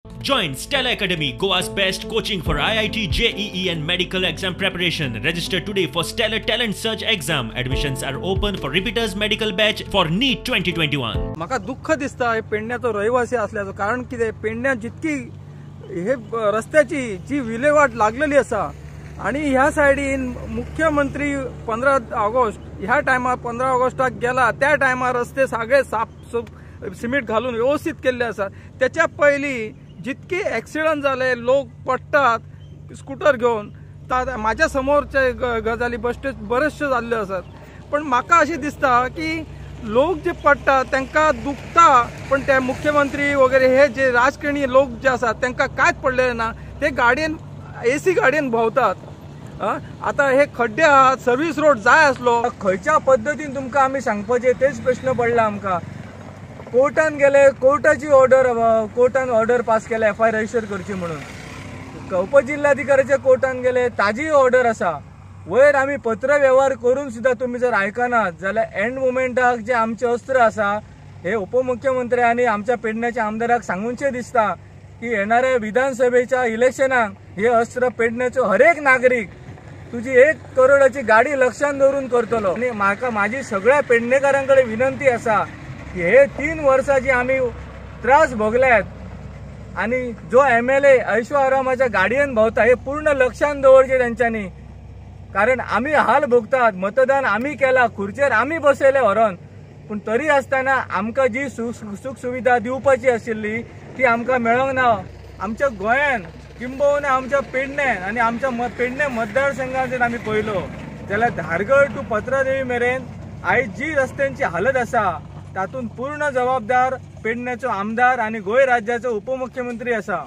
Join Stella Academy, Goa's best coaching for IIT, JEE and medical exam preparation. Register today for Stellar Talent Search exam. Admissions are open for repeaters medical batch for NEET 2021. म्हाका दुःख दिसता हे पेडण्याचो रहिवासी असल्याचो, कारण कितें पेडण्यात जितकी हे रस्त्याची जी विलेवाट लागलेली आसा आणि ह्या सायडीन मुख्यमंत्री 15 ऑगस्ट ह्या टायमार 15 ऑगस्टाक गेला त्या टायमार रस्ते सगळे साफ सिमेंट घालून व्यवस्थित केल्ले आसा. त्याच्या पयलीं जितके ॲक्सिडंट जाले, लोक पडटात स्कूटर घेवन, माझ्या समोरचे गजाली बश्टे बरेचशे जाल्ले आसात. पण म्हाका अशें दिसता की लोक जे पडटात तांकां दुखता, पण ते मुख्यमंत्री वगैरे हे जे राजकारणी लोक जे आसात तांकां कांयच पडलेलें ना. ते गाडयेन एसी गाडयेन भोंवतात. आतां हे खड्डे आहात, सर्वीस रोड जाय आसलो. खंयच्या पद्दतीन तुमकां आमी सांगपाचें तेच प्रश्न पडला आमकां. कोर्टान गेले, कोर्टाची ऑर्डर, कोर्टान ऑर्डर पास केल्या एफ I register करची म्हणून. उपजिल्हाधिकाऱ्याच्या कोर्टान गेले, ताजी ऑर्डर आसा. वयर आमी पत्र वेव्हार करून सुद्दां तुमी जर आयकनात जाल्यार एंड मुमेंटाक जे आमचे अस्त्र आसा हे उपमुख्यमंत्री आनी आमच्या पेडण्याच्या आमदाराक सांगूनशें दिसता की येणाऱ्या विधानसभेच्या इलेक्शनाक हे अस्त्र पेडण्याचो हरेक नागरीक तुजी 1 करोडाची गाडी लक्षात दवरून करतलो. आनी म्हाका माझी सगळ्या पेडणेकारां कडेन विनंती आसा की हे 3 वर्सां जी आमी त्रास भोगल्यात आनी जो MLA ऐशो आरामाच्या गाडयेन भोंवता हे पूर्ण लक्षात दवरचें तेंच्यांनी, कारण आमी हाल भोगतात. मतदान आमी केला, खुर्चेर आमी बसयले व्हरोन, पूण तरी आसतना आमकां जी सुख सुविधा दिवपाची आशिल्ली ती आमकां मेळोंक ना. आमच्या गोंयान किंबहुना आमच्या पेडण्यान आनी आमच्या पेडणे मतदारसंघात जर आमी पळयलो जाल्यार धारगळ टू पत्रादेवी मेरेन आयज जी रस्त्यांची हालत आसा तातूंत पूर्ण जबाबदार पेडण्याचो आमदार आनी गोंय राज्याचो उपमुख्यमंत्री आसा.